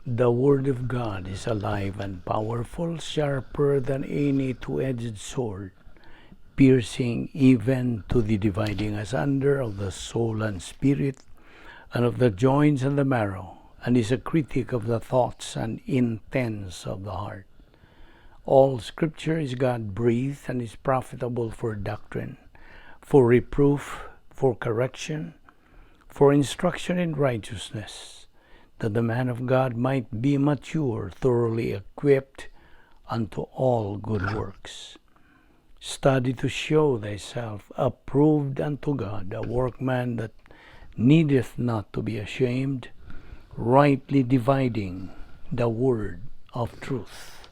The Word of God is alive and powerful, sharper than any two-edged sword, piercing even to the dividing asunder of the soul and spirit, and of the joints and the marrow, and is a critic of the thoughts and intents of the heart. All Scripture is God-breathed and is profitable for doctrine, for reproof, for correction, for instruction in righteousness, that the man of God might be mature, thoroughly equipped unto all good works. Study to show thyself approved unto God, a workman that needeth not to be ashamed, rightly dividing the word of truth.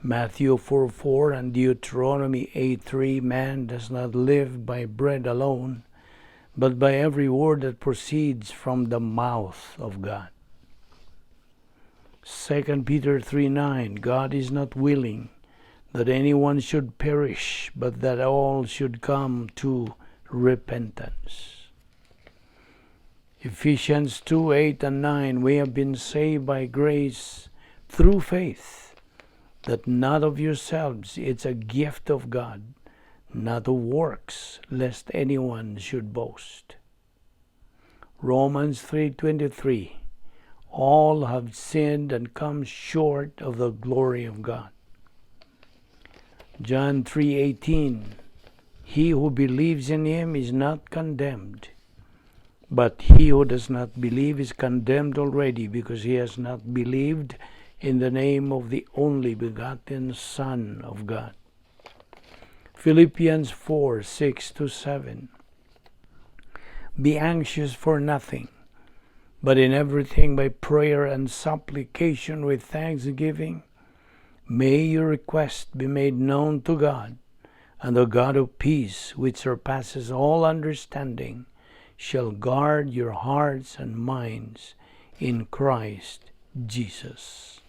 Matthew 4:4 and Deuteronomy 8:3, man does not live by bread alone, but by every word that proceeds from the mouth of God. 2 Peter 3:9, God is not willing that anyone should perish, but that all should come to repentance. Ephesians 2:8 and 9, we have been saved by grace through faith, that not of yourselves, it's a gift of God, not of works, lest anyone should boast. Romans 3:23, all have sinned and come short of the glory of God. John 3:18, he who believes in him is not condemned, but he who does not believe is condemned already, because he has not believed in the name of the only begotten Son of God. Philippians 4:6 to 7, be anxious for nothing, but in everything by prayer and supplication with thanksgiving, may your request be made known to God, and the God of peace, which surpasses all understanding, shall guard your hearts and minds in Christ Jesus.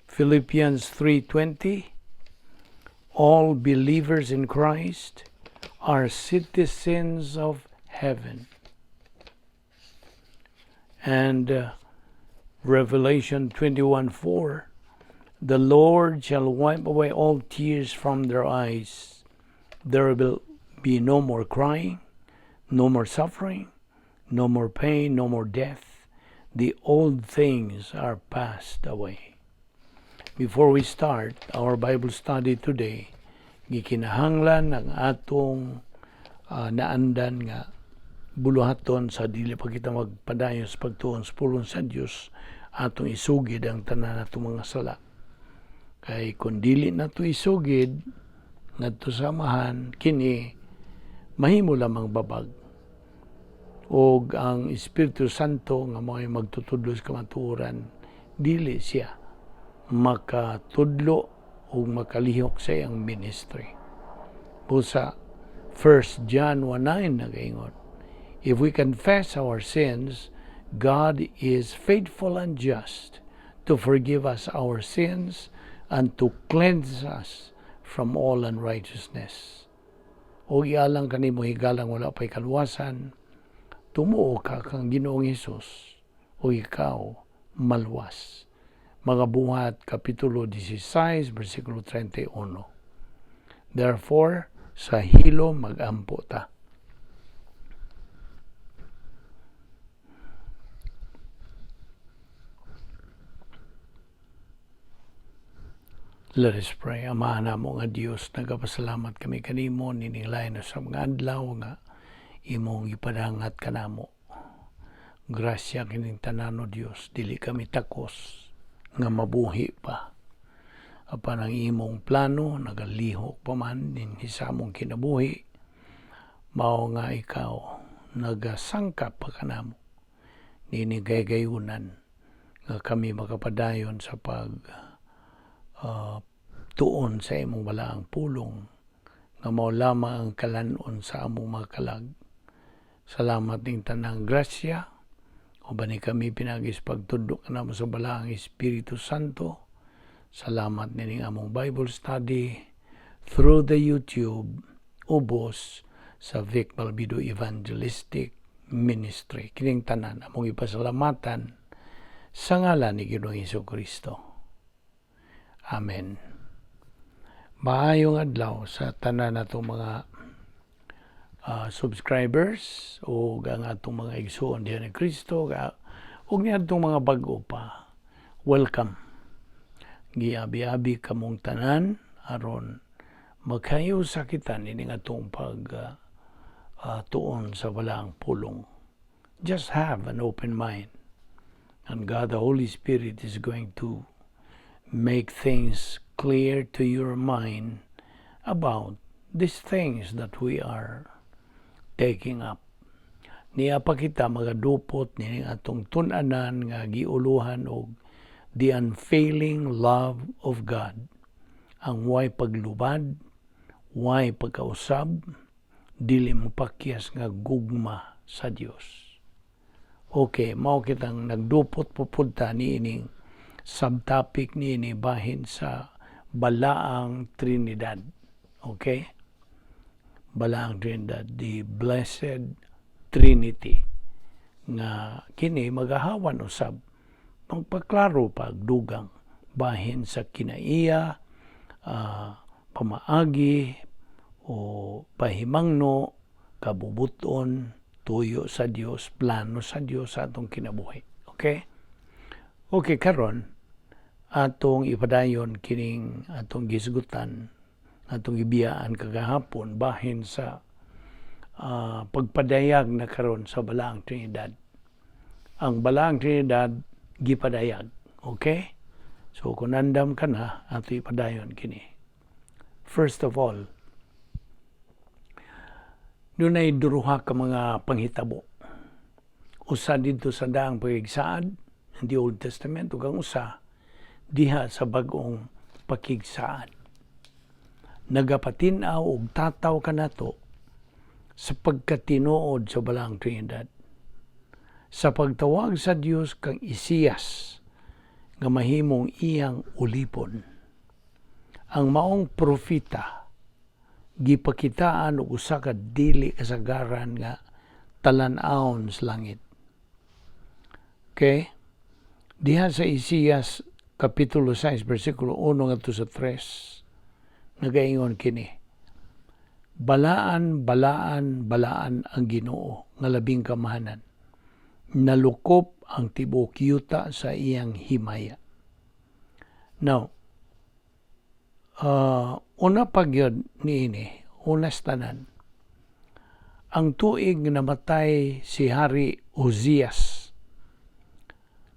Philippians 3:20, all believers in Christ are citizens of heaven. And Revelation 21:4, the Lord shall wipe away all tears from their eyes. There will be no more crying, no more suffering, no more pain, no more death. The old things are passed away. Before we start our Bible study today, gikinahanglan ang atong naandan nga buluhaton sa dili pa kita magpadayon sa pagtuon sa pulong sa Dios, atong isugid ang tanan natong mga sala. Kay kung dili nato isugid ngadto sa Amahan, kini mahimo lamang babag. Og ang Espiritu Santo nga mao'y magtutudlo sa kamatuoran, dili siya makatudlo o makalihok sa iyang ministry. Busa 1 John 1:9 nagaingon, if we confess our sins, God is faithful and just to forgive us our sins and to cleanse us from all unrighteousness. O ialang kanimo higalang wala pa'y kaluwasan, tumuo ka kang Ginoong Hesus o ikaw maluwas. Mga Buhat, Kapitulo 16, versikulo 31. Therefore, sa hilo magampo ta. Let us pray. Ama namo nga Dios, nagapasalamat kami kanimo nining lain sa mga adlaw nga imong ipadangat kanamo. Grasya kining tanan, o Dios, dili kami takos nga mabuhi pa. Apan ang imong plano nagalihok pa man dinhi sa among kinabuhi, mao nga ikaw nagasangkap pa kanamo nining gayunan nga kami makapadayon sa pag tuon sa imong balaang pulong nga mao lamang ang kalan-on sa among mga kalag. Salamat ning tanang grasya uban ni kami pinaagi sa pagtudlo kanamo sa balaang Espiritu Santo. Salamat nining among Bible study through the YouTube ubos sa Vic Balbido Evangelistic Ministry. Kining tanan among ipasalamatan Sa ngalan ni Ginoong Kristo. Amen. Maayong adlaw sa tanan natong mga subscribers o ang atong mga igsuon diha ni Kristo ug niadtong mga bag-o pa. Welcome. Giabi-abi kamong tanan aron makahiusa kita nining atong pag tuon sa balaang pulong. Just have an open mind. And God the Holy Spirit is going to make things clear to your mind about these things that we are taking up. Niya pa kita magadupot nining atong tun-anan nga giuluhan og the unfailing love of God. Ang way paglubad, way pagkausab, dili mopakyas nga gugma sa Dios. Okay, mao kitang nagdupot pupunta niining subtopic niini bahin sa Balaang Trinidad. Okay? Balaang Trinidad, the Blessed Trinity, nga kini magahawan usab pagpaklaro pagdugang bahin sa kinaiya, pamaagi o pahimangno, kabubuton, tuyo sa Dios, plano sa Dios sa atong kinabuhi. Okay? Okay, karon atong ipadayon kining atong gisgutan, atong gibiyaan kagahapon bahin sa pagpadayag na karon sa Balaang Trinidad. Ang Balaang Trinidad gipadayag. Okay? So kung nandam ka na, ato ipadayon kini. First of all, dunay duha ka mga panghitabo. Usa didto sa Daang Pakigsaad in the Old Testament ug ang usa diha sa Bag-ong Pakigsaad. Nagapatin-aw og tataw kanato sa pagkatinuod sa Balaang Trinidad. Sa pagtawag sa Dios kang Isaias nga mahimong iyang ulipon. Ang maong propeta gipakitaan og usa ka dili kasagaran nga talan-awon sa langit. Okay? Diha sa Isaias kapitulo 6 bersikulo 1 ngadto sa 3, nagaingon kini: "Balaan, balaan, balaan ang Ginoo nga labing kamahanan. Nalukop ang tibuok yuta sa iyang himaya." Now, una pa gyud niini, unas tanan, ang tuig nga namatay si Hari Ozias,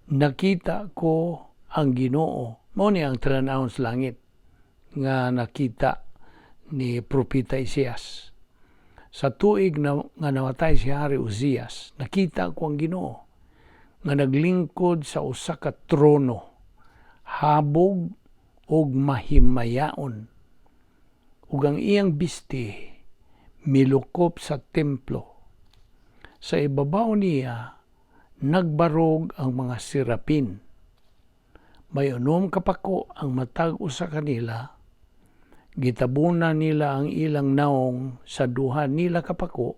nakita ko ang Ginoo. Mao ni ang talan-awon sa langit nga nakita ni Propeta Isaias. Sa tuig na, nga namatay si Hari Ozias, nakita ko ang Ginoo nga naglingkod sa usa ka trono, habog ug mahimayaon. Ug ang iyang bisti milukop sa templo. Sa ibabaw niya nagbarog ang mga serapin. May 6 ka pako ang matag usa kanila. Gitabunan nila ang ilang naong sa duha nila ka pako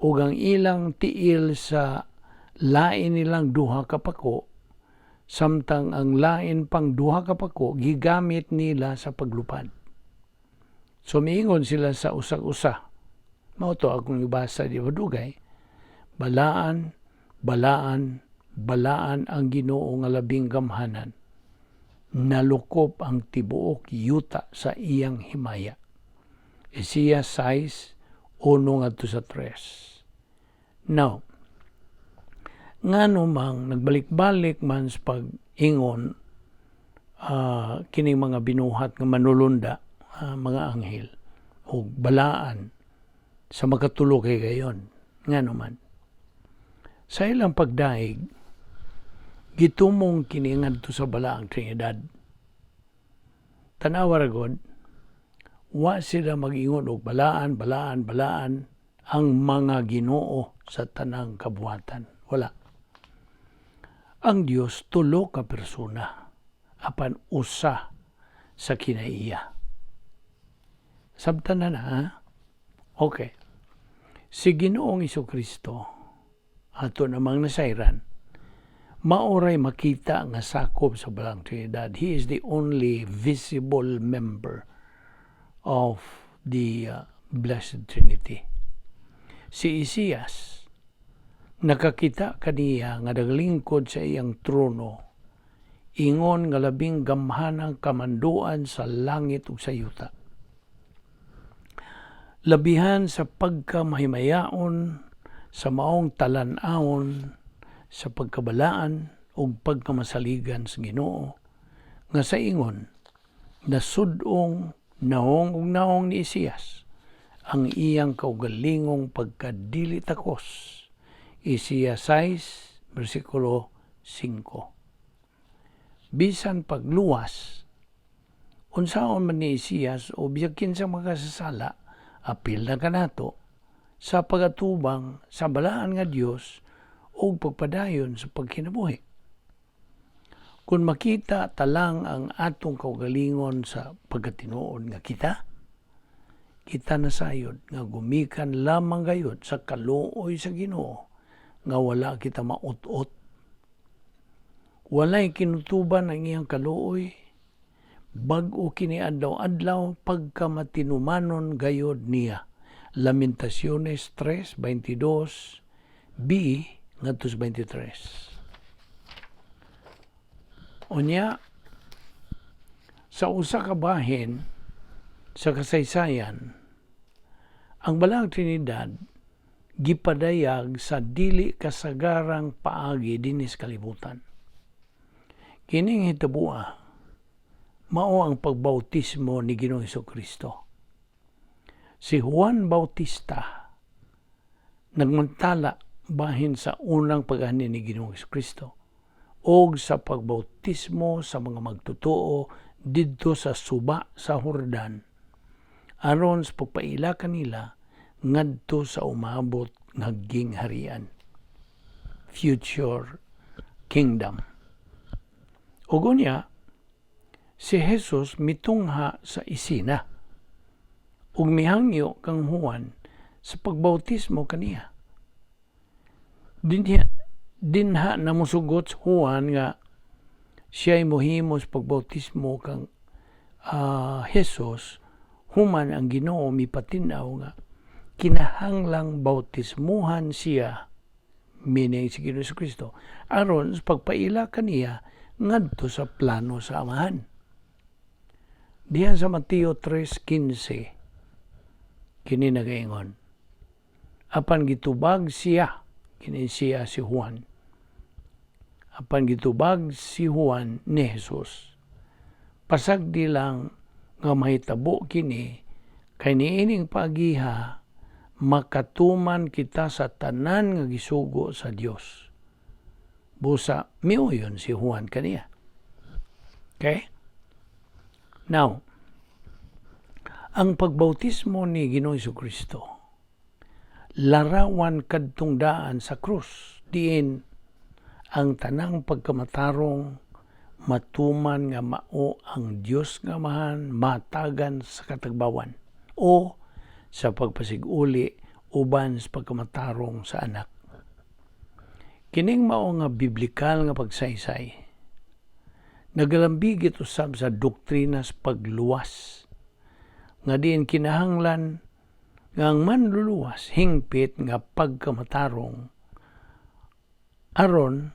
ug ang ilang tiil sa lain nilang duha ka pako, samtang ang lain pang duha ka pako gigamit nila sa paglupad. So miingon sila sa usag-usa. Mao to akong ibasa di ba dugay. "Balaan, balaan, balaan ang Ginoo nga labing gamhanan. Nalukop ang tibuok yuta sa iyang himaya." Isaiah 6, 1 ngadto sa 3. Now, ngano mang nagbalik-balik man sa pag-ingon kining mga binuhat nga manulunda, mga anghel o balaan sa makatulo kay gayon? Ngano man sa ilang pagdaig gitumong kini ngadto sa Balaang Trinidad? Tanawa ra gud, wa sila mag-ingon og "Balaan, balaan, balaan ang mga Ginoo sa tanang kabuhatan." Wala. Ang Dios tulo ka persona apan usa sa kinaiya. Sabtan na na, ha? Okay. Si Ginoong Kristo ato namang nasayran, Mao ray makita nga sakop sa Balaang Trinidad. He is the only visible member of the Blessed Trinity. Si Isaias nakakita kaniya nga naglingkod sa iyang trono, ingon nga labing gamhanang kamanduan sa langit ug sa yuta. Labihan sa pagkamahimayaon sa maong talan-awon sa pagkabalaan ug pagkamasaligan sa Ginoo nga sa ingon nasud-ong nawong ug nawong ni Isaias ang iyang kaugalingong pagkadili takos. Isaias 6 versikulo 5. Bisan pagluwas, unsaon man ni Isaias o bisag kinsa makasasala, apil na kanato sa pagatubang sa balaan nga Dios ug pagpadayon sa pagkinabuhi. Kung makita talang ang atong kaugalingon sa pagkatinuod nga kita, kita nasayod nga gumikan lamang gayud sa kaluoy sa Ginoo nga wala kita maut-ot. Walay kinutuban ang iyang kaluoy, bag-o kini adlaw-adlaw, pagkamatinumanon gayod niya. Lamentaciones 3:22 b ngadto sa 23. Unya, sa usa ka bahin sa kasaysayan, ang Balaang Trinidad gipadayag sa dili kasagarang paagi dinhi sa kalibutan. Kining hitabua mao ang pagbautismo ni Ginoong Kristo. Si Juan Bautista nagmantala bahin sa unang pag-anhi ni Ginoong Kristo og sa pagbautismo sa mga magtotoo didto sa suba sa Jordan aron sa pagpaila kanila ngadto sa umabot nga gingharian, future kingdom. Ug unya si Jesus mitungha sa isina ug mihangyo kang Juan sa pagbautismo kaniya. Dinha na mosugot si Juan nga siya'y mohimo sa pagbautismo kang Jesus human ang Ginoo mipatin-aw nga kinahanglang bautismuhan siya, meaning si Ginoo Kristo, aron sa pagpaila kaniya ngadto sa plano sa Amahan. Diha sa Mateo 3:15 kini nagaingon, "Apan gitubag siya," kini siya si Juan, "apan gitubag si Juan ni Jesus. Pasagdi lang nga mahitabo kini, kay niining pagiha makatuman kita sa tanan nga gisugo sa Dios." Busa miuyon si Juan kaniya. Okay? Now, ang pagbautismo ni Ginoong Kristo larawan kadtong daan sa krus diin ang tanang pagkamatarong matuman nga mao ang Dios nga Amahan matagan sa katagbawan o sa pagpasiguli uban sa pagkamatarong sa anak. Kining mao nga biblikal nga pagsaysay nagalambigit usab sa doktrina sa pagluwas nga diin kinahanglan nga ang manluluwas hingpit nga pagkamatarong aron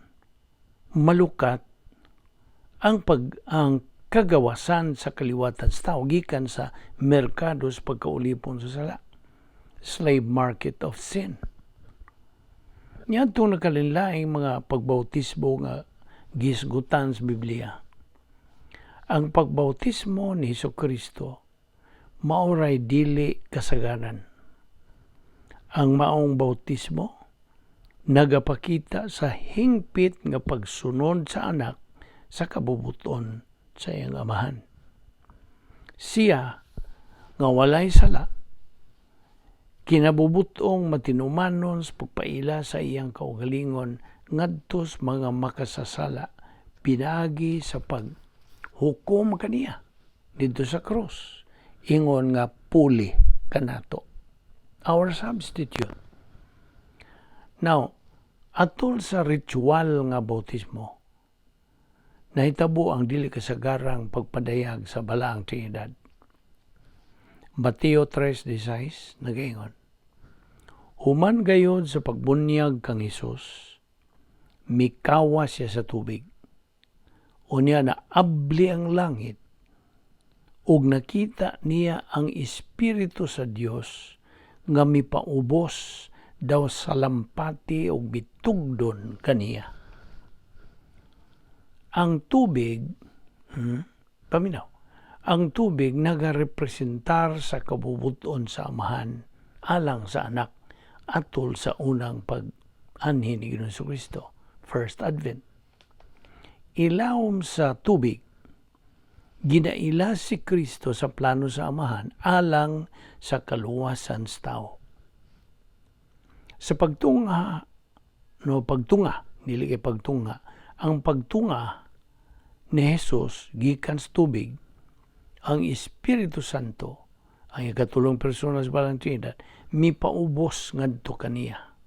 malukat ang kagawasan sa kaliwatan sa tao gikan sa merkado sa pagkaulipon sa sala, slave market of sin. Niadtong nakalinlaing mga pagbautismo nga gisgutan sa Biblia, ang pagbautismo ni Hesus Kristo maoray dili kasagaran. Ang maong bautismo nagapakita sa hingpit nga pagsunod sa anak sa kabubuton sa iyang Amahan. Siya nga walay sala, kinabubutong matinumanon sa pagpaila sa iyang kaugalingon ngadto sa mga makasasala pinaagi sa paghukom kaniya didto sa krus ingon nga puli kanato, our substitute. Now, Atol sa ritual nga bautismo, nahitabo ang dili kasagarang pagpadayag sa Balaang Trinidad. Mateo 3:16 nagaingon, "Human gayod sa pagbunyag kang Hesus, mikawas siya sa tubig. Unya naabli ang langit ug nakita niya ang Espiritu sa Dios nga mipaubos daw sa lampati ug mitugdon kaniya." Ang tubig, paminaw, ang tubig nagarepresentar sa kabubut-on sa Amahan alang sa Anak atol sa unang pag-anhi ni Ginoong Kristo, First Advent. Ilawom sa tubig, ginaila si Kristo sa plano sa Amahan alang sa kaluwasan sa tao. Sa pagtunga, no, pagtunga, dili kay pagtunga, ang pagtunga ni Jesus gikan sa tubig, ang Espiritu Santo, ang ikatulong persona sa Balaang Trinidad, mipaubos ngadto kaniya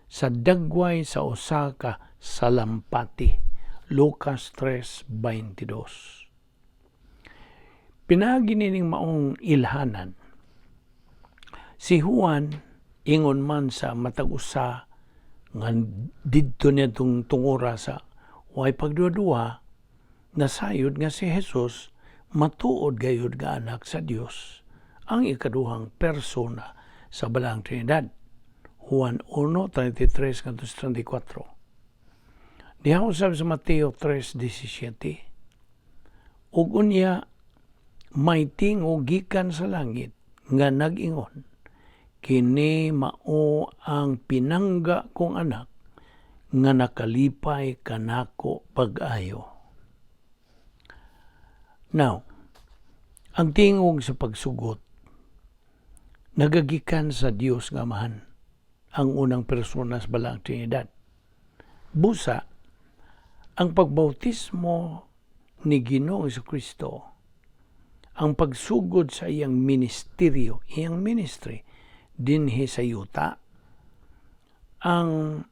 sa dagway sa usa ka salampati. Lucas 3:22. Pinaagi nining maong ilhanan, si Juan ingon man sa matag usa nga didto niya tung tungura sa way pagduha, nasayod nga si Jesus matuod gayud nga Anak sa Dios, ang ikaduhang persona sa Balaang Trinidad. Juan 1:33 ngadto 34. Diha usab sa Mateo 3:17, "Ug unya may tingog gikan sa langit nga nag-ingon, 'Kini mao ang pinangga kong Anak nga nakalipay kanako pag-ayo.'" Now, ang tingog sa pagsugot nagagikan sa Dios nga Amahan, ang unang persona sa Balaang Trinidad. Busa, ang pagbautismo ni Ginoong Kristo, ang pagsugod sa iyang ministeryo, iyang ministry, dinhi sa yuta, ang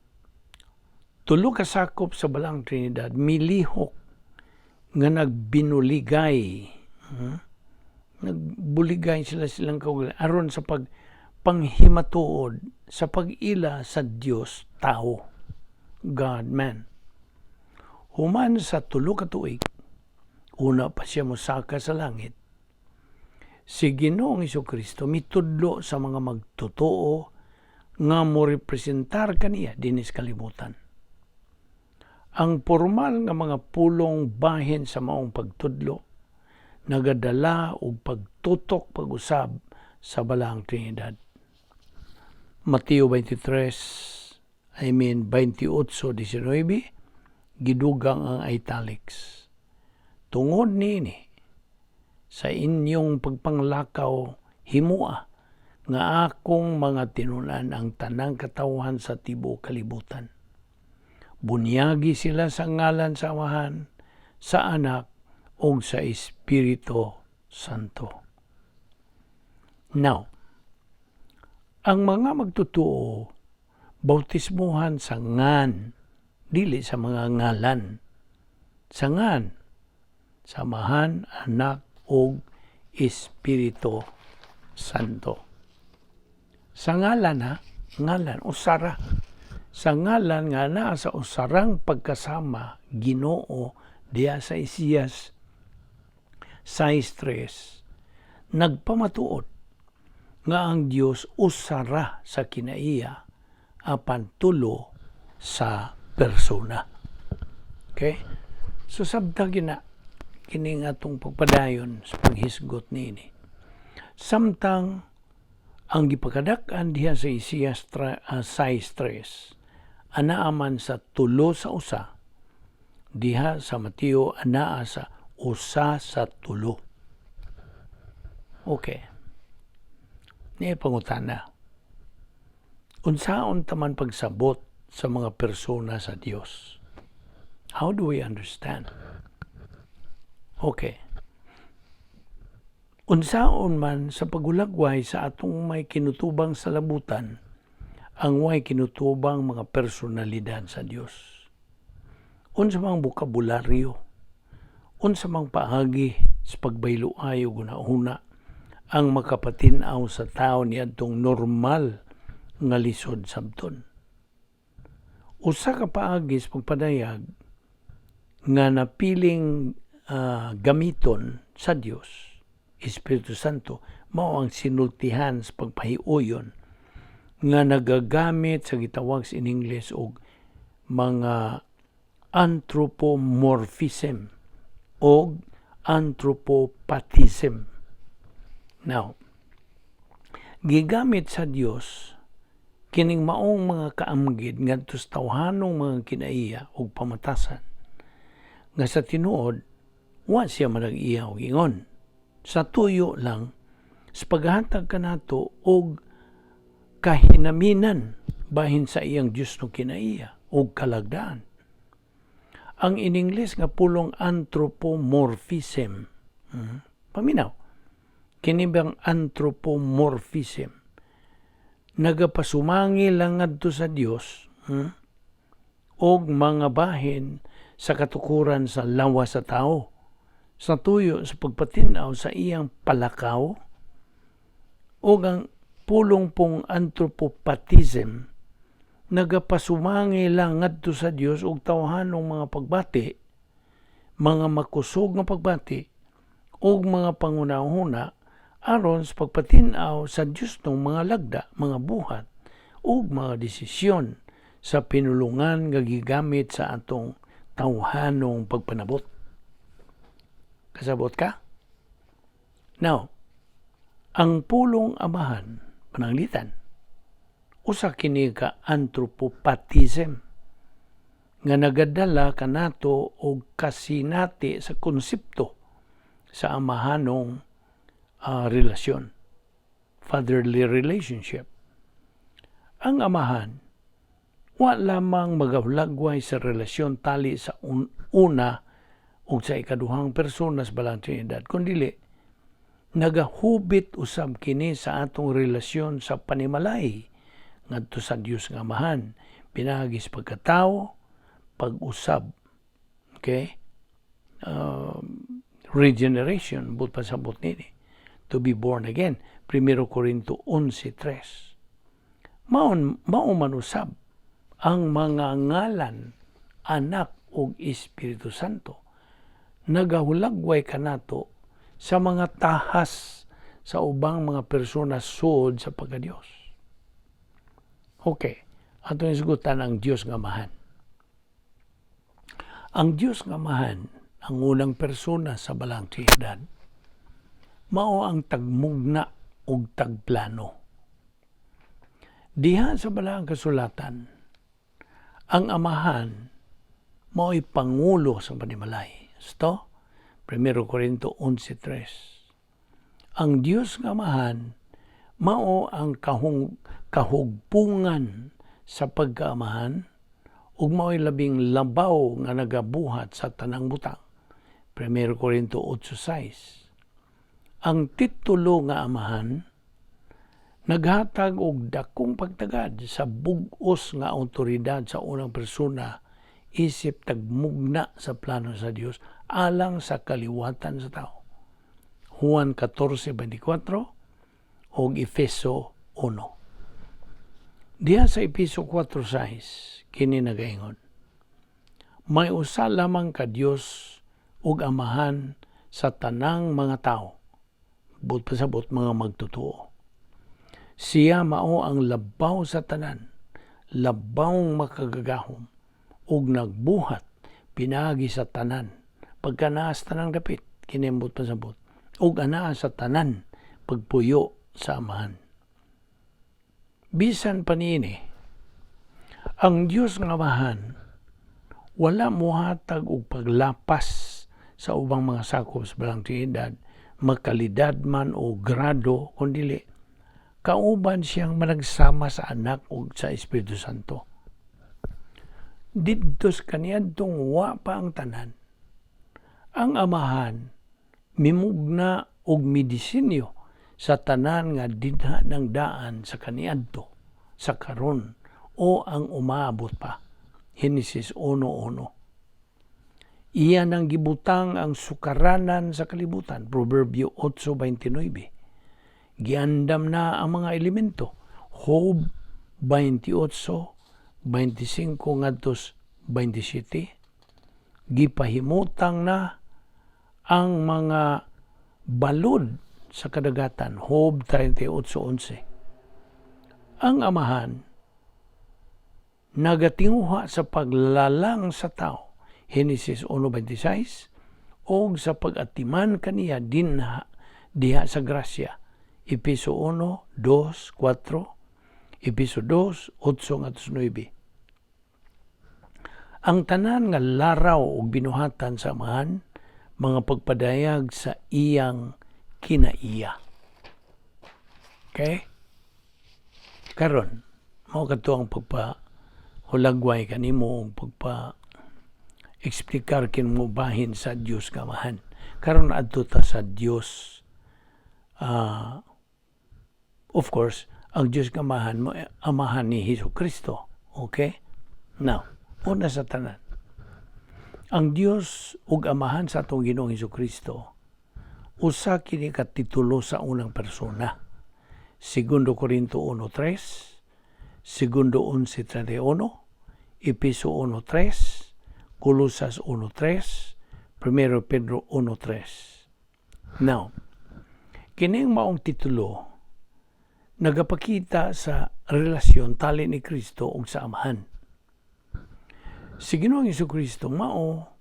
tulo ka sakop sa Balaang Trinidad, milihok nga nagbinuligay, Nagbuligay sila silang kaugalingon aron sa pag panghimatuod sa pag-ila sa Dios tao, God man. Human sa 3 ka tuig, una pa siya mosaka sa langit, si Ginoong Kristo mitudlo sa mga magtotoo nga mo representar kaniya dinhi sa kalibutan. Ang formal nga mga pulong bahin sa maong pagtudlo nagadala og pagtutok pag-usab sa Balaang Trinidad. Mateo 23, I mean 28:19, gidugang ang italics. "Tungod niini, sa inyong pagpanglakaw, himua nga akong mga tinun-an ang tanang katawhan sa tibuok kalibutan. Bunyagi sila sa ngalan sa Amahan, sa Anak, ug sa Espiritu Santo." Now, ang mga magtotoo bautismuhan sa ngan, dili sa mga ngalan. Sa ngan, sa Amahan, Anak, ug Espiritu Santo. Sa ngalan ha, ngalan, usara. Sa ngalan nga naa sa usarang pagkasama Ginoo diya sa Isaias 6:3 nagpamatuod nga ang Dios usara sa kinaiya apan tulo sa persona. Okay? So sabta gina kining atong pagpadayon sa paghisgot niini. Samtang ang gipakadak-an diha sa Isaias 6:3 anaa man sa tulo sa usa, diha sa Mateo anaa sa usa sa tulo. Okay. Niya pangutana. Unsaon taman pagsabot sa mga persona sa Dios? How do we understand? Okay. Unsaon man sa pagulagway sa atong may kinutubang sa labutan, Ang way kinutubang mga personalidad sa Dios. Unsa mang bokabularyo, unsa mang paagi sa pagbayloay ug hunahuna ang makapatin-aw sa tao niadtong normal nga lisod sabton? Usa ka paagi sa pagpadayag nga napiling gamiton sa Dios Espiritu Santo mao ang sinultihan sa pagpahiuyon nga nagagamit sa gitawag in English og mga anthropomorphism o anthropopathism. Now, gigamit sa Dios kining maong mga kaamgid ngadto sa tawhanong mga kinaiya ug pamatasan nga sa tinuod wa siya manag-iya og ingon sa tuyo lang sa paghatag kanato og kahinaminan bahin sa iyang Dios no kinaiya ug kalagdaan. Ang in English nga pulong anthropomorphism. Paminaw. Kini bang anthropomorphism? Nagapasumangi lang ngadto sa Dios, og mga bahin sa katukuran sa lawas sa tao sa tuyo sa pagpatinaw sa iyang palakaw, ug ang pulong pong anthropopathism nagapasumangi lang ngadto sa Dios og tawhanong mga pagbati, mga makusog nga pagbati ug mga pangunahuna aron sa pagpatin-aw sa Dios ng mga lagda, mga buhat ug mga desisyon sa pinulungan nga gigamit sa atong tawhanong pagpanabot. Kasabot ka? Now, ang pulong Amahan, pananglitan, usa kini ka anthropopathism nga nagadala kanato og kasinati sa konsepto sa amahanong relasyon, fatherly relationship. Ang Amahan wa lamang magahulagway sa relasyon tali sa una ug sa ikaduhang persona sa Balaang Trinidad, kundi nagahubit usab kini sa atong relasyon sa panimalay ngadto sa Dios nga Amahan pinaagi sa pagkatao, pag-usab, okay, regeneration, but pasabot nini to be born again, 1 Corinto 11:3. Mao man usab ang mga ngalan Anak ug Espiritu Santo nagahulagway kanato sa mga tahas sa ubang mga persona suod sa pagka-Dios. Okay, atong isgutan ang Dios nga Amahan. Ang Dios nga Amahan, ang unang persona sa Balaang Trinidad, mao ang tagmugna ug tagplano. Diha sa Balaang Kasulatan, ang Amahan mao'y pangulo sa panimalay. Sto, 1 Corinto 11:3. Ang Dios nga Amahan mao ang kahugpungan sa pagkaamahan ug mao'y labing labaw nga nagabuhat sa tanang butang. 1 Corinto 8:6. Ang titulo nga Amahan naghatag og dakong pagtagad sa bug-os nga awtoridad sa unang persona isip tagmugna sa plano sa Dios alang sa kaliwatan sa tao. Juan 14:24 ug Efeso 1. Diha sa Efeso 4:6 kini nagaingon: "May usa lamang ka Dios ug Amahan sa tanang mga tao," but pasabot mga magtotoo. "Siya mao ang labaw sa tanan, labaw makagagahom, ug nagbuhat pinaagi sa tanan. Pagka naa sa tanang dapit, kinimbot pasabot, ug anaa sa tanan pagpuyo sa Amahan." Bisan pa niini, ang Dios nga Amahan wala mohatag og paglapas sa ubang mga sakop sa Balaang Trinidad, makalidad man o grado, kundili kauban siyang managsama sa Anak ug sa Espiritu Santo. Didto sa kaniadtong wa pa ang tanan, ang Amahan mimugna og midisenyo sa tanan nga dinha ng daan sa kaniadto. sa karon o ang umaabot pa. Genesis 1:1. Iya nang gibutang ang sukaranan sa kalibutan. Proverbio 8:29. Giandam na ang mga elemento. Job 28:25 ngadto 27. Gipahimutang na ang mga balod sa kadagatan. Job 38:11. Ang Amahan nagatinguha sa paglalang sa tao. Genesis 1:26, og sa pag-atiman kaniya dinha diha sa grasya. Epeso 1:2, 4, Epeso 2, 8 ngadto 9. Ang tanan nga laraw ug binuhatan sa Amahan mga pagpadayag sa iyang kinaiya. Okay? Karon, mao kadto ang pagpa hulagway kanimo og pagpa eksplikar kinmo bahin sa Dios nga Amahan. Karon, adto ta sa Dios. Of course, ang Dios nga Amahan mo Amahan ni Hesus Kristo. Okay? Now, una sa tanan. Ang Dios ug Amahan sa atong Ginoong Hesus Kristo usa kini ka titulo sa unang persona. Segundo Corinto 1:3, Segundo 11:31, Epeso 1:3, Colosas 1:3, Primero Pedro 1:3. Now, kining maong titulo nagapakita sa relasyon tali ni Kristo ug sa Amahan. Si Ginoong Kristo mao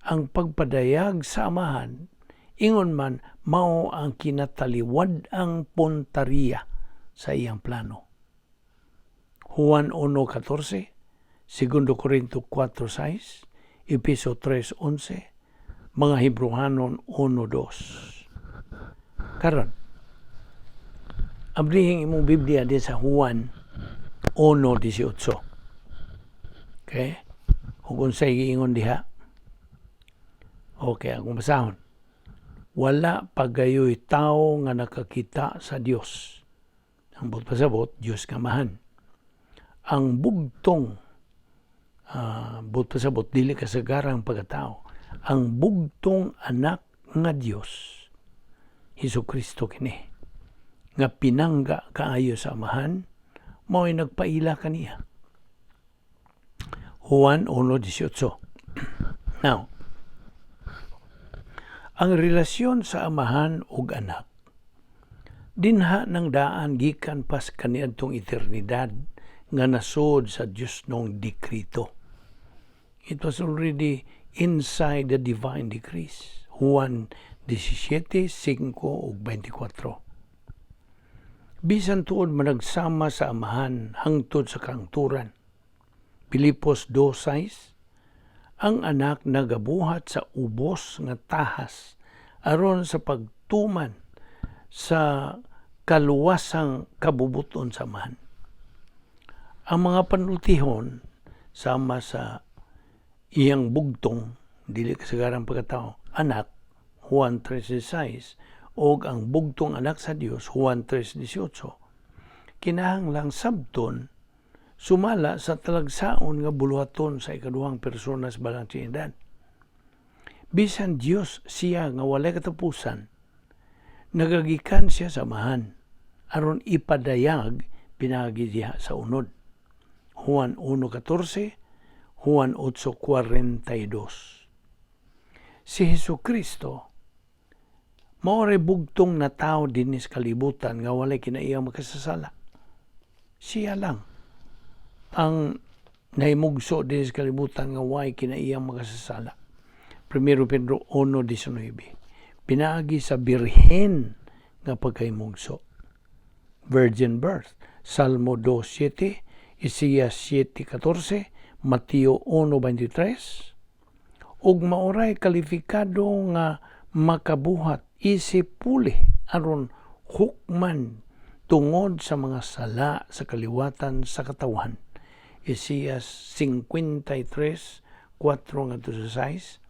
ang pagpadayag sa Amahan, ingon man mao ang kinataliwad-ang puntariya sa iyang plano. Juan 1:14, Segundo Corinto 4:6, Epeso 3:11, Mga Hebreohanon 1:2. Karon, abrihing imong Biblia din sa Juan 1:18. Okay? Kung unsay giingon diha. Okay, akong basahon. Wala pa gayoy tao nga nakakita sa Dios. Ang buot pasabot, Dios nga Amahan. Ang bugtong, buot pasabot, dili kasagarang pagkatao. Ang bugtong anak nga Dios, Hesus Kristo kini, nga pinangga kaayo sa Amahan, mao'y nagpaila kaniya. Juan 1:18. Now, ang relasyon sa Amahan ug anak dinha nang daan gikan pa sa kaniadtong eternidad nga nasod sa Dios nong dikrito. It was already inside the divine decrees. Juan 17, 5 ug 24. Bisan tuod managsama sa Amahan hangtod sa kahangturan. Filipos 2:6, ang anak nagabuhat sa ubos nga tahas aron sa pagtuman sa kaluwasang kabubuton sa Amahan. Ang mga panultihon sama sa iyang bugtong, dili kasagarang pagkatao, anak, Juan 3:16, og ang bugtong anak sa Dios, Juan 3:18, kinahanglang sabton sumala sa talagsaon nga buluhaton sa ikaduhang persona sa Balang Trinidad. Bisan Dios siya nga walay katapusan, nagagikan siya sa Amahan aron ipadayag pinaagi diha sa unod. Juan 1:14, Juan 8:42. Si Hesus Kristo mao ray bugtong na tao dinhi sa kalibutan nga walay kinaiyang makasasala. Siya lang ang nahimugso dinhi sa kalibutan nga way kinaiyang makasasala. 1 Pedro 1:19. Pinaagi sa birhen nga pagkahimugso. Virgin birth. Salmo 2:7, Isaias 7:14, Mateo 1:23. Ug maoray kalifikado nga makabuhat isip puli aron hukman tungod sa mga sala sa kaliwatan sa katawhan. Isaias 53:4 ngadto sa 6,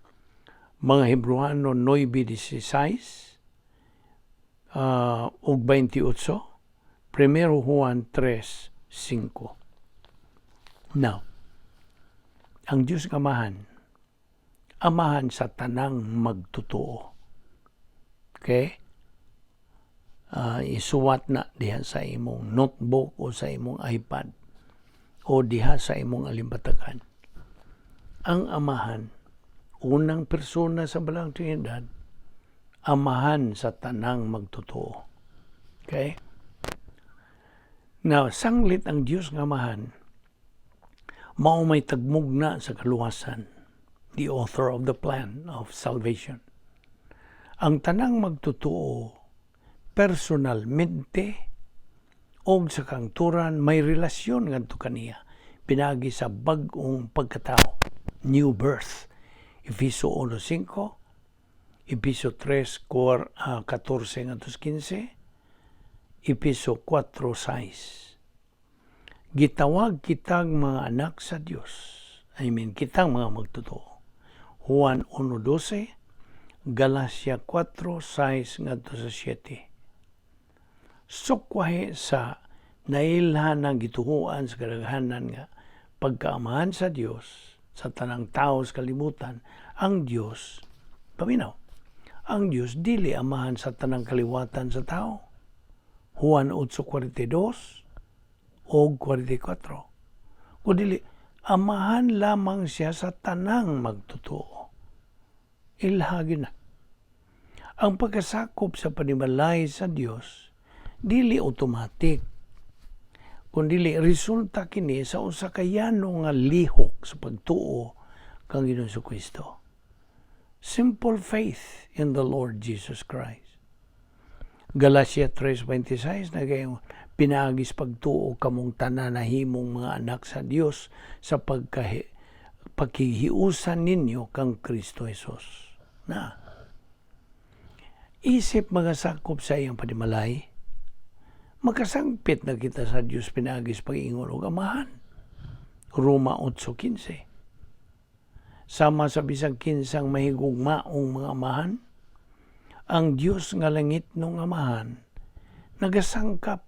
Mga Hebreano 9:16 ug 28, 1 Juan 3:5. 5. Now, ang Diyos nga Amahan, amahan sa tanang magtotoo. Okay? Isuwat na diha sa imong notebook o sa imong iPad o diha sa imong alimbatakan. Ang Amahan, unang persona sa Balaang Trinidad, amahan sa tanang magtotoo. Okay? Now, sanglit ang Diyos nga Amahan, mao may tagmugna sa kaluwasan, the author of the plan of salvation. Ang tanang magtotoo, personalmente, og sa kangturan may relasyon ngadto kaniya pinaagi sa bag-ong pagkatao, new birth. Efeso 1:5, Efeso 3, 14 ngadto 15, Efeso 4:6. Gitawag kitang mga anak sa Dios. I mean, kitang mga magtotoo. Juan 1:12, Galacia 4:6 ngadto sa 7. Sukwahi sa nailhan ng gituhuan sa kadaghanan nga pagkaamahan sa Dios sa tanang tao sa kalibutan, ang Dios, paminaw, ang Dios dili amahan sa tanang kaliwatan sa tao. Juan 8:42 o 44. Kung dili, amahan lamang siya sa tanang magtotoo. Ilhagi na. Ang pagkasakop sa panimalay sa Dios dili automatic, kundili resulta kini sa usa ka yano nga lihok sa pagtuo kang Ginoong Kristo. Simple faith in the Lord Jesus Christ. Galatia 3:26 nagaingon, "Pinaagi sa pagtuo kamong tanan nahimong mga anak sa Dios sa pagkihiusan ninyo kang Kristo Jesus." Na. Isip mga sakop sa iyang panimalay, makasangpit na kita sa Dios pinaagi sa pag-ingon og Amahan. Roma 8:15. Sama sa bisag kinsang mahigugmaong mga amahan, ang Dios nga langitnong Amahan nagasangkap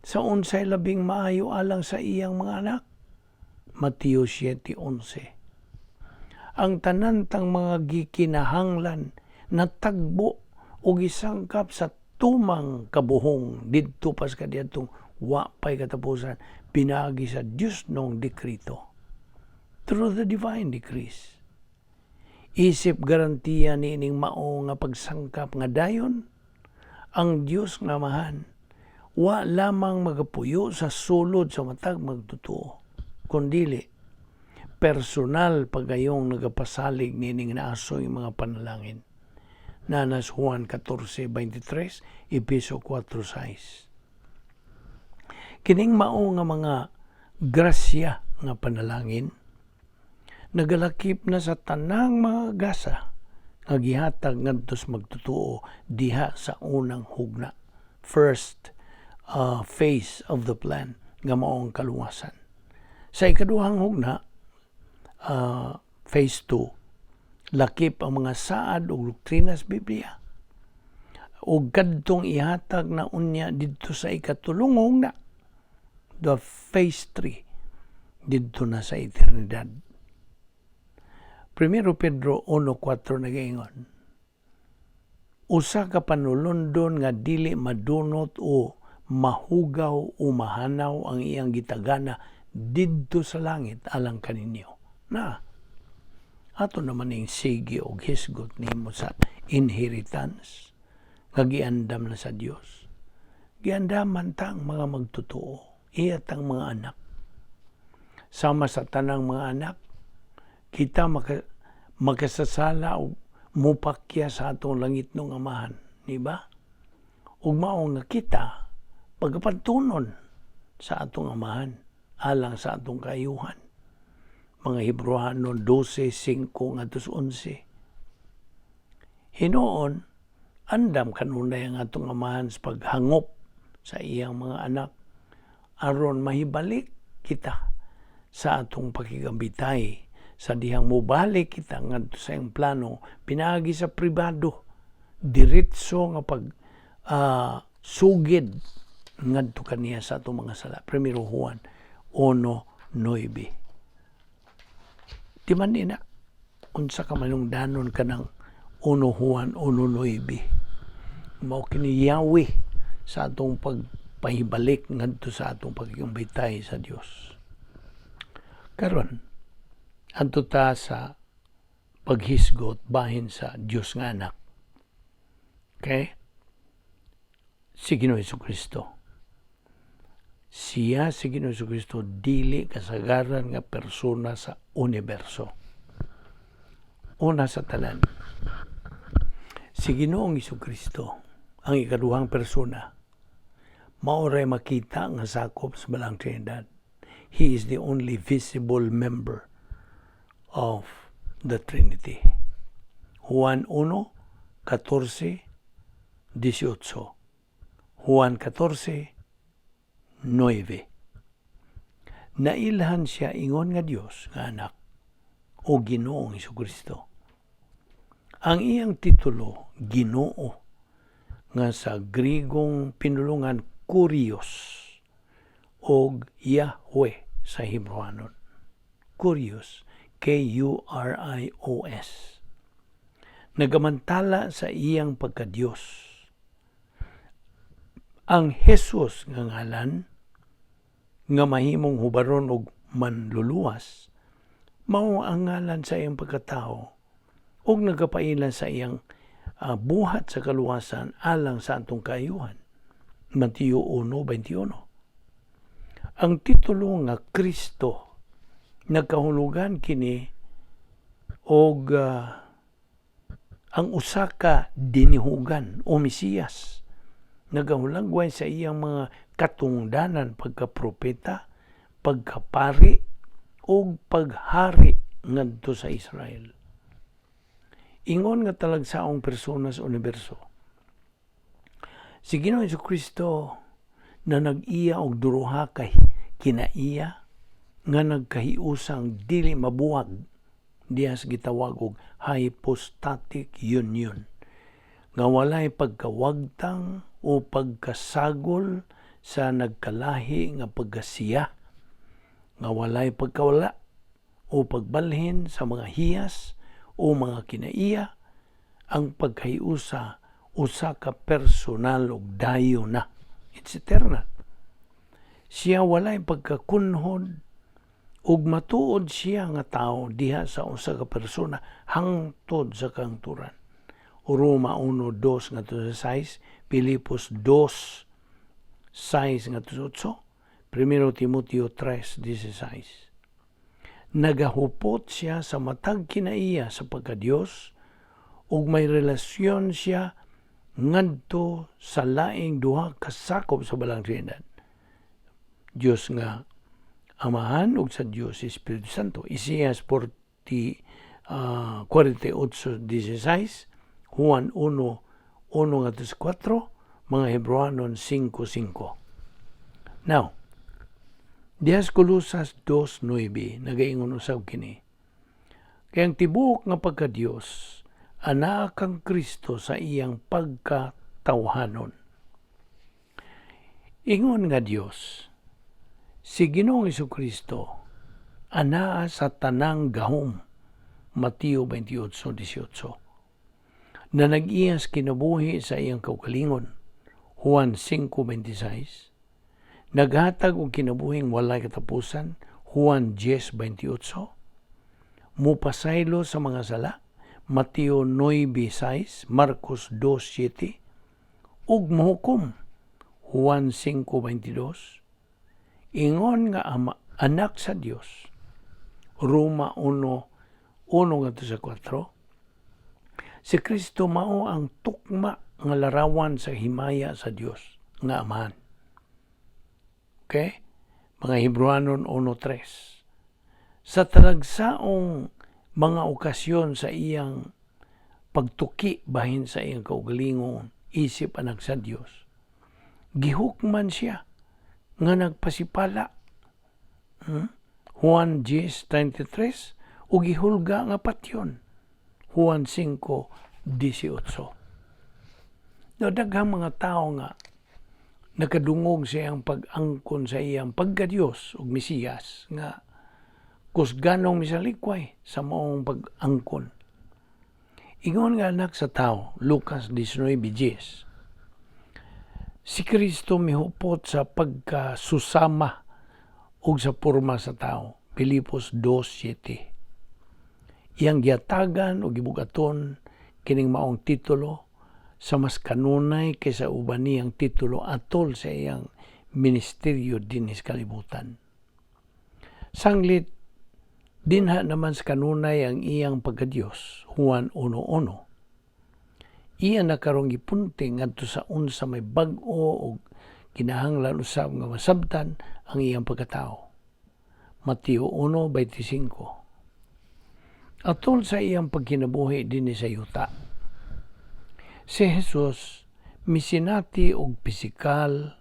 sa unsay labing maayo alang sa iyang mga anak. Mateo 7:11. Ang tanan tang mga gikinahanglan natagbo o gisangkap sa tumang kabuhong didto pas kadiadtong wa pay katapusan pinaagi sa Dios nong dekrito, through the divine decrees. Isip garantiya niining mao nga pagsangkap nga dayon ang Dios nga Amahan wa lamang magapuyo sa sulod sa matag magtotoo, kundili personal pagayong nagapasalig niining naasoy mga panalangin. Nanas Juan 14:23, Epeso 4:6. Kining mao nga mga grasya nga panalangin nagalakip na sa tanang mga gasa nga gihatag ngadto sa magtotoo diha sa unang hugna, first phase of the plan nga mao ang kaluwasan. Sa ikaduhang hugna, phase 2, lakip ang mga saad ug doktrina sa Biblia ug kadtong ihatag na unya didto sa ikatulong hugna, the phase 3, didto na sa eternidad. Primero Pedro 1:4 nagaingon, "Usa ka panulundon nga dili madunot o mahugaw o mahanaw ang iyang gitagana didto sa langit alang kaninyo." Na ato naman ning sige og hisgot nimo sa inheritance nga giandam na sa Dios. Giandaman tang mga magtotoo, iya tang mga anak. Sama sa tanang mga anak, kita makasasala og mupakya sa atong langitnong Amahan, di ba? Ug mao nga kita pagapantunon sa atong Amahan alang sa atong kaayuhan. Mga Hebreohanon 12:5 ngadto 11. Hinuon, andam kanunay ang atong Amahan sa paghangop sa iyang mga anak aron mahibalik kita sa atong pakigambitay sa dihang mobalik kita ngadto sa iyang plano pinaagi sa pribado, diretso nga pag sugid ngadto kaniya sa atong mga sala. Primero Juan 1:9. Di man ina unsa ka manungdanon kanang 1 Juan 1:9? Mao kini Yahweh sa atong pagpahibalik ngadto sa atong pagkiumbitay sa Dios. Karon, adto ta sa paghisgot bahin sa Dios nga Anak. Okay? Si Ginoo Kristo. Siya, si Ginoo Kristo, dili kasagaran nga persona sa universo. Una sa tanan, si Ginoong Kristo, ang ikaduhang persona, mao ray makita nga sakop sa Balaang Trinidad. He is the only visible member of the Trinity. Juan 1, 14, 18. Juan 14, 9. Nailhan siya ingon nga Dios nga Anak o Ginoong Kristo. Ang iyang titulo, Ginoo, nga sa Grigong pinulungan Kurios o Yahweh sa Hebrewanon. Kurios, Kurios. Nagamantala sa iyang pagka-Diyos. Ang Jesus nga ngalan nga mahimong hubaron og manluluwas mao ang ngalan sa iyang pagkatao ug nagapaila sa iyang buhat sa kaluwasan alang sa atong kaayuhan. Mateo 1:21. Ang titulo nga Kristo, nagkahulugan kini og ang usa ka dinihugan o Mesiyas, nagahulagway sa iyang mga katungdanan pagka-propeta, pagkapari ug paghari ngadto sa Israel. Ingon nga talagsaong persona sa universo, si Ginoong Kristo na nag-iya og duha ka kinaiya nga nagkahiusang dili mabuwag, diha sa gitawag og hypostatic union, nga walay pagkawagtang o pagkasagol sa nagkalahi nga pagkasiya, nga walay pagkawala o pagbalhin sa mga hiyas o mga kinaiya. Ang pagkahiusa usa ka personal ug dayo na, it's eternal. Siya walay pagkakunhod ug matuod siya nga tao diha sa usa ka persona hangtod sa kahangturan. Roma 1:2 ngadto sa 6, Filipos 2:6 ngadto sa 8, 1 Timoteo 3:16. Nagahupot siya sa matag kinaiya sa pagka-Dios ug may relasyon siya ngadto sa laing duha ka sakop sa Balaang Trinidad, Dios nga Amahan ug sa Dios Espiritu Santo. Isaias 40, 48:16, Juan 1:1 ngadto sa 4, mga Hebrewanon 5:5. Now, diha sa Colosas 2:9, nagaingon usab kini. Kay ang tibuok nga pagka-Dios anaa kang Kristo sa iyang pagkatawhanon. Ingon nga Dios, si Ginoong Kristo anaa sa tanang gahom. Mateo 28:18. Na nag-iyas kinabuhi sa iyang kaugalingon. Juan 5:26. Naghatag og kinabuhing walay katapusan. Juan 10:28. Mupasaylo sa mga sala. Mateo 9:6, Marcos 2:7, ug mohukom. Juan 5:22. Ingon nga ama, anak sa Dios. Roma 1:1 ngadto sa 4. Si Kristo mao ang tukma nga larawan sa himaya sa Dios nga Amahan. Okay? Mga Hebrewanon 1:3. Sa talagsaong mga okasyon sa iyang pagtuki bahin sa iyang kaugalingon isip anak sa Dios, gihukman siya nga nagpasipala. Juan 10:33, o gihulga nga patyon. Juan 5:18. No, daghang mga tao nga Nakadungog sa iyang pag-angkon sa iyang pagka-Diyos ug Mesiyas nga kusganong misalikway sa maong pag-angkon. Ingon nga anak sa tao, Lucas 19:10. Si Kristo mihupot sa pagkasusama ug sa porma sa tao, Filipos 2:7. Iyang giatagan o gibugaton kining maong titulo sa mas kanunay kaysa uban niyang titulo atol sa iyang ministeryo dinhi sa kalibutan. Sanglit, dinha naman sa kanunay ang iyang pagkadiyos, Juan 1:1. Iya na karong gipunting ngadto sa unsa may bag-o og kinahanglan usab nga masabtan ang iyang pagkatao. Mateo 1:25. Atol sa iyang pagkinabuhi dinhi sa yuta, si Jesus misinati og pisikal,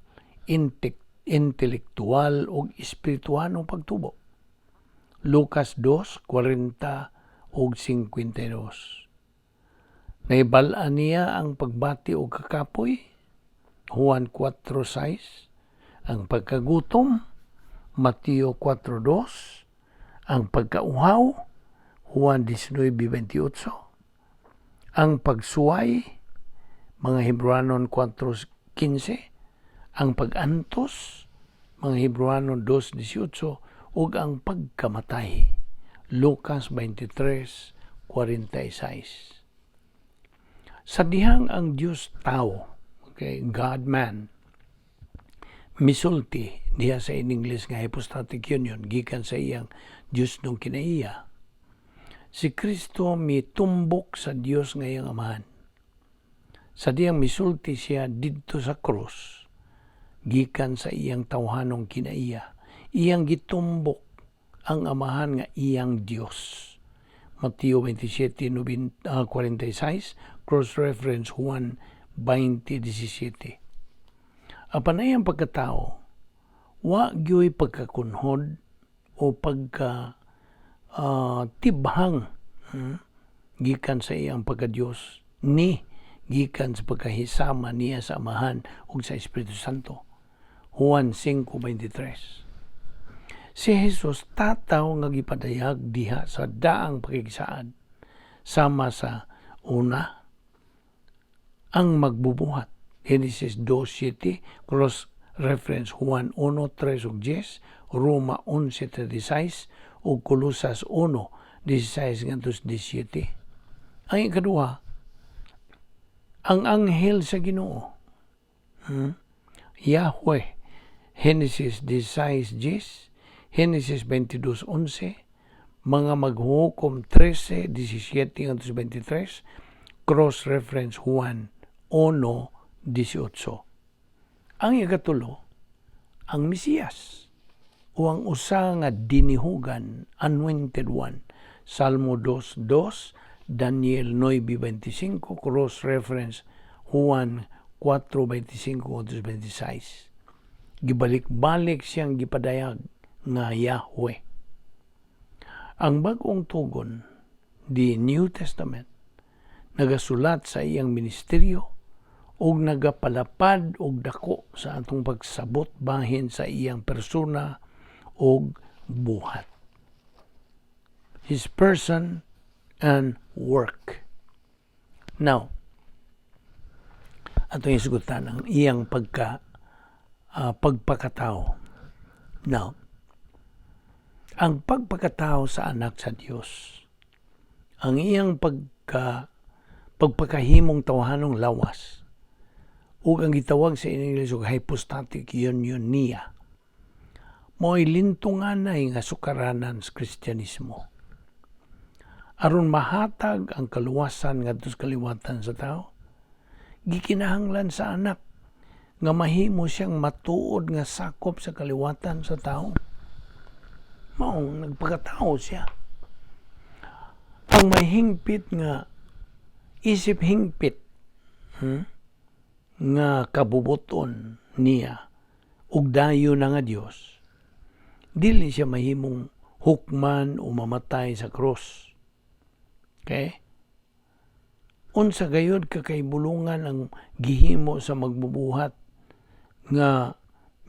intelektual ug espirituhanong pagtubo. Lucas 2:40 ug 52. Nahibal-an niya ang pagbati og kakapoy, Juan 4:6, ang pagkagutom, Mateo 4:2, ang pagkauhaw, Juan 19:28, ang pagsuway, mga Hebrewanon 4:15, ang pag-antos, mga Hebrewanon 2:18, ug ang pagkamatay, Lucas 23:46. Sa dihang ang Dios tao, okay, God man, misulti diha sa in English nga hypostatic union gikan sa iyang Diosnong kinaiya, si Kristo mitumbok sa Dios nga iyang Amahan. Sa dihang misulti siya didto sa krus, gikan sa iyang tawhanong kinaiya, iyang gitumbok ang Amahan nga iyang Dios. Mateo 27:46, cross-reference Juan 20:17. Apan ang pagkatao, wa gyoy pagkakunhod o pagka tibhang gikan sa iyang pagka-Dios ni gikan sa pagkahisama niya sa Amahan ug sa Espiritu Santo. Juan 5:23. Si Jesus tataw nga gipadayag diha sa daang pakikisaad sama sa una, ang magbubuhat. Genesis 2:7, cross reference Juan 1:3 ug 10, Roma 11:36 ug Colosas 1:16 ngadto 17. Ang ikaduha, ang anghel sa Ginoo. Yahweh, Genesis 16:10, Genesis 22:11, mga Maghuhukom 13:17 ngadto 23, cross-reference Juan 1:18. Ang ikatulo, ang Mesiyas o ang usa nga dinihugan, anointed one. Salmo 2:2, Daniel 9:25, cross-reference Juan 4:25-26. Gibalik-balik siyang gipadayag nga Yahweh. Ang Bag-ong Tugon, the New Testament, nagasulat sa iyang ministeryo ug nagapalapad og dako sa atong pagsabot bahin sa iyang persona ug buhat. His person and work. Now, atong isugutan ang iyang pagpakatao. Now, ang pagpakatao sa anak sa Dios, ang iyang pagpakahimong tawhanong lawas, ug ang gitawag sa English og hypostatic union niya, mo'y lintunganay nga sukaranan sa Kristyanismo. Aron mahatag ang kaluwasan ngadto sa kaliwatan sa tao, gikinahanglan sa anak nga mahimo siyang matuod nga sakop sa kaliwatan sa tao. Maong nagpakatao siya. Ang may hingpit nga isip hingpit nga kabubuton niya ug dayon na nga Dios, dili siya mahimong hukman o mamatay sa krus. Okay? Unsa gayud ka kaibulungan ang gihimo sa magbubuhat Nga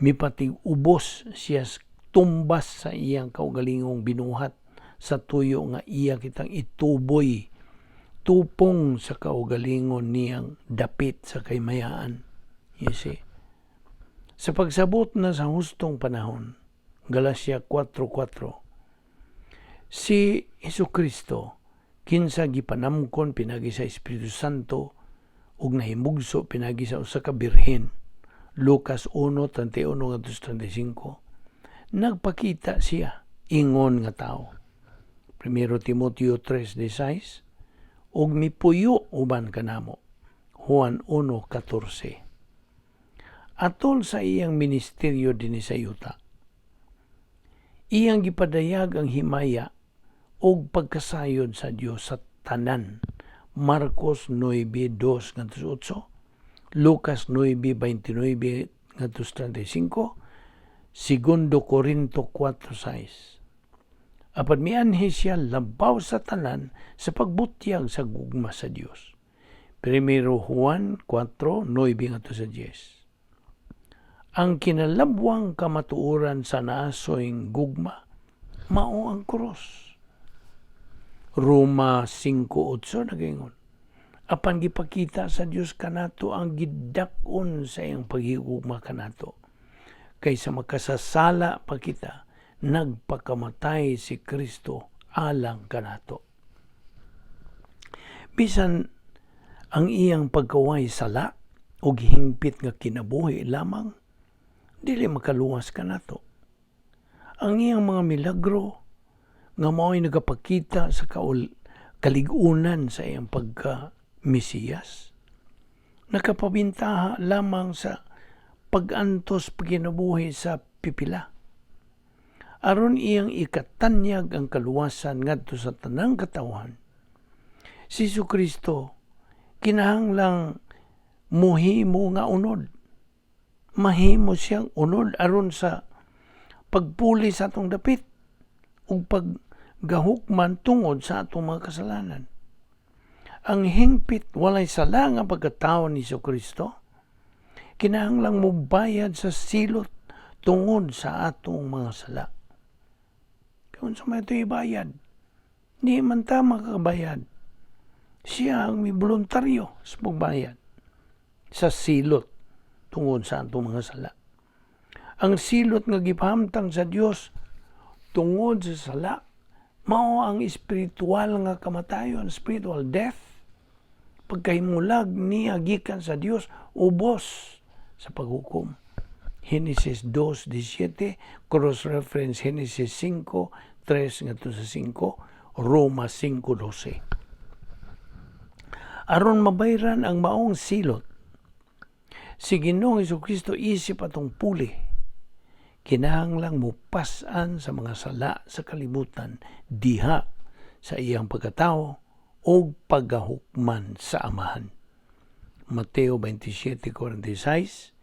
mipatig-ubos siya tumbas sa iyang kaugalingong binuhat sa tuyo nga iya kitang ituboy tupong sa kaugalingon niyang dapit sa kahimayaan. You see? Sa pagsabot na sa hustong panahon, Galacia 4.4, si Hesus Kristo, kinsa gipanamkon pinagi sa Espiritu Santo ug nahimugso pinagi sa usa ka birhen, Lucas 1:31 ngadto 35, nagpakita siya ingon nga tao. 1 Timoteo 3:16, ug mipuyo uban kanamo. Juan 1:14. Atol sa iyang ministeryo dinhi sa yuta, iyang gipadayag ang himaya ug pagkasayod sa Dios sa tanan. Marcos 9:2 ngadto 8, Lucas 9:29 ngadto 35, Segundo Corinto 4:6. Apan mianhi siya labaw sa tanan sa pagbutyag sa gugma sa Dios. 1 Juan 4:9 ngadto sa 10. Ang kinalabwang kamatuoran sa naasoy gugma mao ang krus. Roma 5:8 nagaingon, apan gipakita sa Dios kanato ang gidak-on sa iyang paghigugma kanato. Kaysa makasasala pa kita, nagpakamatay si Kristo alang kanato. Bisan ang iyang pagkaway sala o hingpit nga kinabuhi lamang, dili makaluwas kanato. Ang iyang mga milagro nga mao'y nagapakita sa kalig-unan sa iyang pagka Mesiyas, nakapabintaha lamang sa pag-antos pagkinabuhi sa pipila. Aron iyang ikatanyag ang kaluwasan ngadto sa tanang katawhan, si Kristo kinahanglang muhimo nga unod. Mahimo siyang unod aron sa pagpuli sa atong dapit ug paggahukman tungod sa atong mga kasalanan. Ang hingpit walay sala nga pagkatao ni Kristo kinahanglang mobayad sa silot tungod sa atong mga sala. Kung sa may ito ibayad, di man ta makakabayad. Siya ang may voluntaryo sa pagbayad sa silot tungod sa atong mga sala. Ang silot nga gipahamtang sa Dios tungod sa sala mao ang espiritual nga kamatayon, spiritual death. Pagkahimulag niya gikan sa Dios ubos sa paghukom. Genesis 2:17, cross-reference Genesis 5:3 ngadto sa 5, Roma 5:12. Aron mabayran ang maong silot, si Ginoong Kristo isip atong puli, kinahanglang mupas-an sa mga sala sa kalibutan diha sa iyang pagkatao o paggahukman sa Amahan. Mateo 27:46,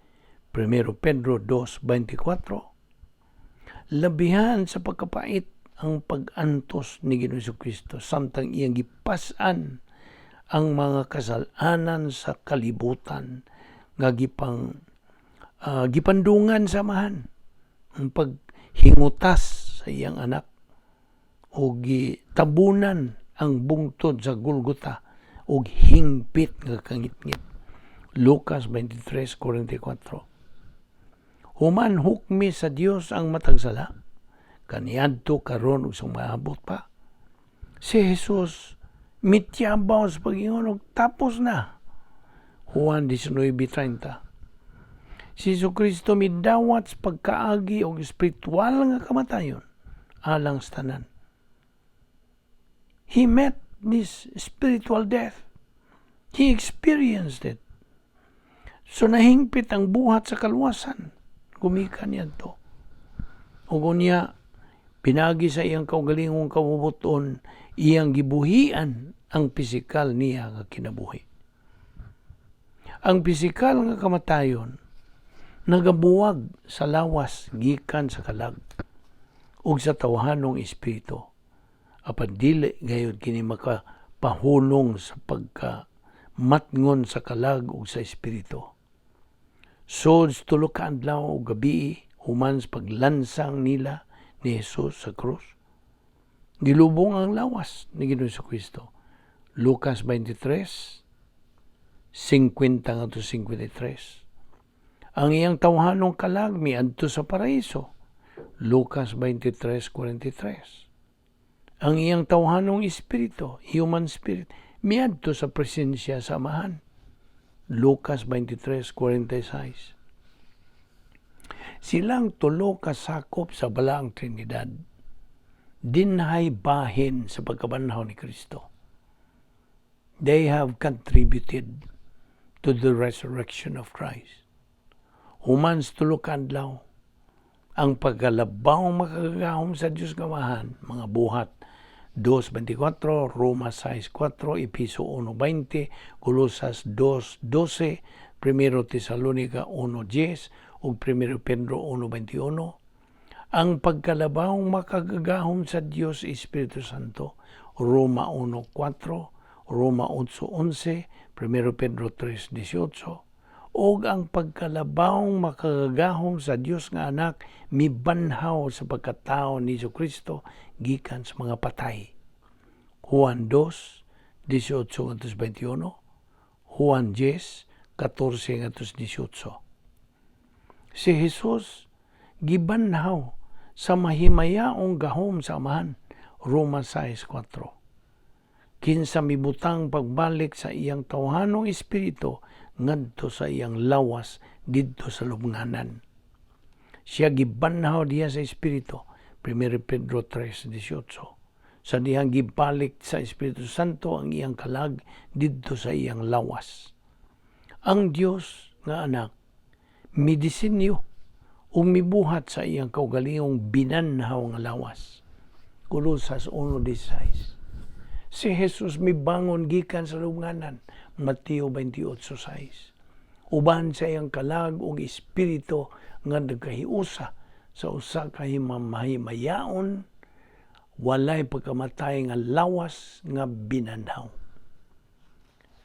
1 Pedro 2:24. Labihan sa pagkapait ang pag-antos ni Ginoong Kristo samtang iyang gipas-an ang mga kasalanan sa kalibutan nga gipandungan sa Amahan ang paghingutas sa iyang anak o gitabunan ang bungtod sa Golgota og hingpit nga kangitngit. Lucas 23:44. Human hukmi sa Dios ang matag sala kaniadto, karon ug sa maabot pa. Si Jesus mityabaw sa pag-ingon og "Tapos na." Juan 19:30. Si Kristo midawat sa pagkaagi og espiritual nga kamatayon alang sa tanan. He met this spiritual death. He experienced it. So nahingpit ang buhat sa kaluwasan gumikan niadto. Ug unya, pinagi sa iyang kaugalingong kabubut-on, iyang gibuhian ang pisikal niya nga kinabuhi. Ang pisikal nga kamatayon nagabuwag sa lawas gikan sa kalag ug sa tawhanong espiritu. Apan dili gayud kini makapahunong sa pagka matngon sa kalag ug sa espiritu. Sud sa 3 ka adlaw ug gabi human sa paglansang nila ni Jesus sa krus, gilubong ang lawas ni Ginoong Kristo. Lucas 23, 50 ngadto 53. Ang iyang tawhanong kalag miadto sa paraiso. Lucas 23:43. Ang iyang tawhanong espiritu, human spirit, miadto sa presensya sa Amahan. Lucas 23:46. Silang tulo ka sakop sa Balaang Trinidad, dinhay bahin sa pagkabanhaw ni Kristo. They have contributed to the resurrection of Christ. Human sa 3 ka adlaw, ang pagkalabaw makagagahom sa Diyos nga Amahan, mga Buhat 2.24, Roma 6.4, Epeso 1.20, Colosas 2.12, 1 Tesalonica 1.10, ug 1 Pedro 1.21. Ang pagkalabaw makagagahom sa Dios Espiritu Santo, Roma 1.4, Roma 8.11, 1 Pedro 3.18, ug ang pagkalabawng makagagahom sa Dios nga Anak mibanhaw sa pagkatao ni Kristo gikan sa mga patay. Juan 2, 18 21, Juan 10, 14 18. Si Jesus gibanhaw sa mahimayaong gahom sa Amahan. Roma 6.4. Kinsa mibutang pagbalik sa iyang tawhanong espiritu ngadto sa iyang lawas didto sa lubnganan. Siya gibanhaw diha sa espiritu. 1 Pedro 3.18. Sa dihang gibalik sa Espiritu Santo ang iyang kalag didto sa iyang lawas. Ang Dios nga Anak midisenyo ug mibuhat sa iyang kaugalingong binanhaw nga lawas. Colosas 1.16. Si Jesus mibangon gikan sa lubnganan. Mateo 28.6. Uban sa iyang kalag ug espiritu nga nagkahiusa sa usa ka mahimayaon, walay pagkamatay nga lawas nga binanhaw.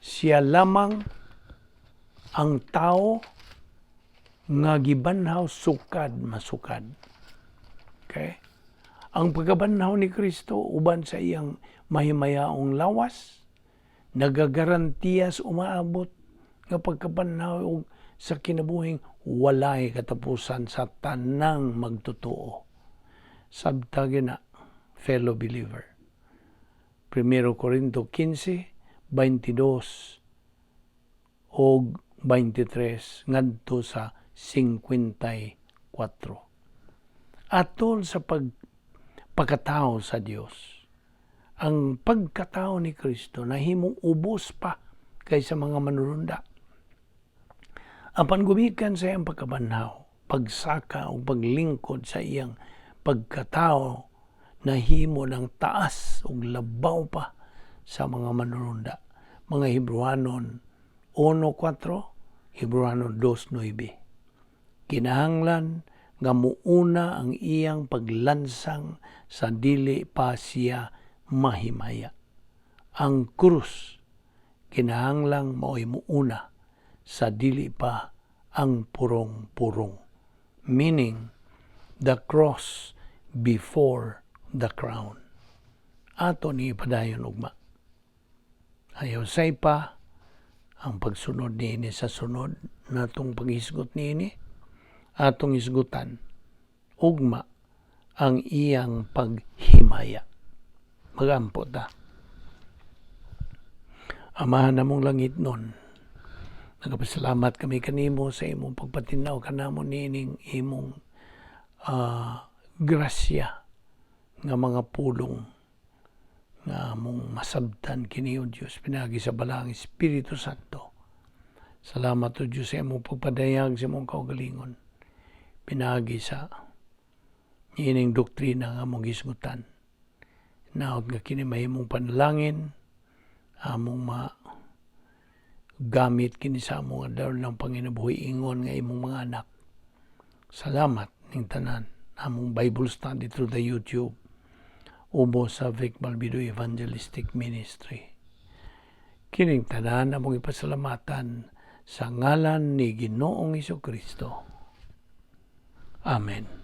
Siya lamang ang tao nga gibanhaw sukad masukad. Okay? Ang pagkabanhaw ni Kristo uban sa iyang mahimayaong lawas nagagarantiya sa umaabot nga pagkabanhaw og sa kinabuhing walay katapusan sa tanang magtotoo. Sabta na, fellow believer. 1 Corinto 15, 22 og 23 ngadto sa 54. Atol sa pagkatao sa Dios, ang pagkatao ni Kristo nahimong ubos pa kaysa mga manulunda. Apan gumikan sa iyang pagkabanhaw, pagsaka o paglingkod sa iyang pagkatao, nahimo ng taas ug labaw pa sa mga manulunda. Mga Hebrewanon 1.4, Hebrewanon 2.9. Kinahanglan nga muuna ang iyang paglansang sa dili pa siya mahimaya. Ang krus kinahanglang mao'y muuna sa dili pa ang purong-purong. Meaning, the cross before the crown. Ato ni ipadayon ugma. Ayaw say pa ang pagsunod niini sa sunod natong paghisgot niini, atong hisgutan ugma ang iyang paghimaya. Magampo ta. Amahan namong langitnon, nagapasalamat kami kanimo sa imong pagpatinaw kanamo niining imong grasya nga mga pulong nga among masabtan kini, O Dios, pinagi sa Balaang Espiritu Santo. Salamat, O Dios, sa imong pagpadayag sa imong kaugalingon pinaagi sa ining doktrina nga among gisgutan. Naot nga kini mahimong panalangin, among ma gamit kini sa among adlaw ng panginabuhi ingon nga imong mga anak. Salamat ning tanan among Bible study through the YouTube ubos sa Vic Balbido Evangelistic Ministry. Kining tanan among ipasalamatan Sa ngalan ni Ginoong Kristo. Amen.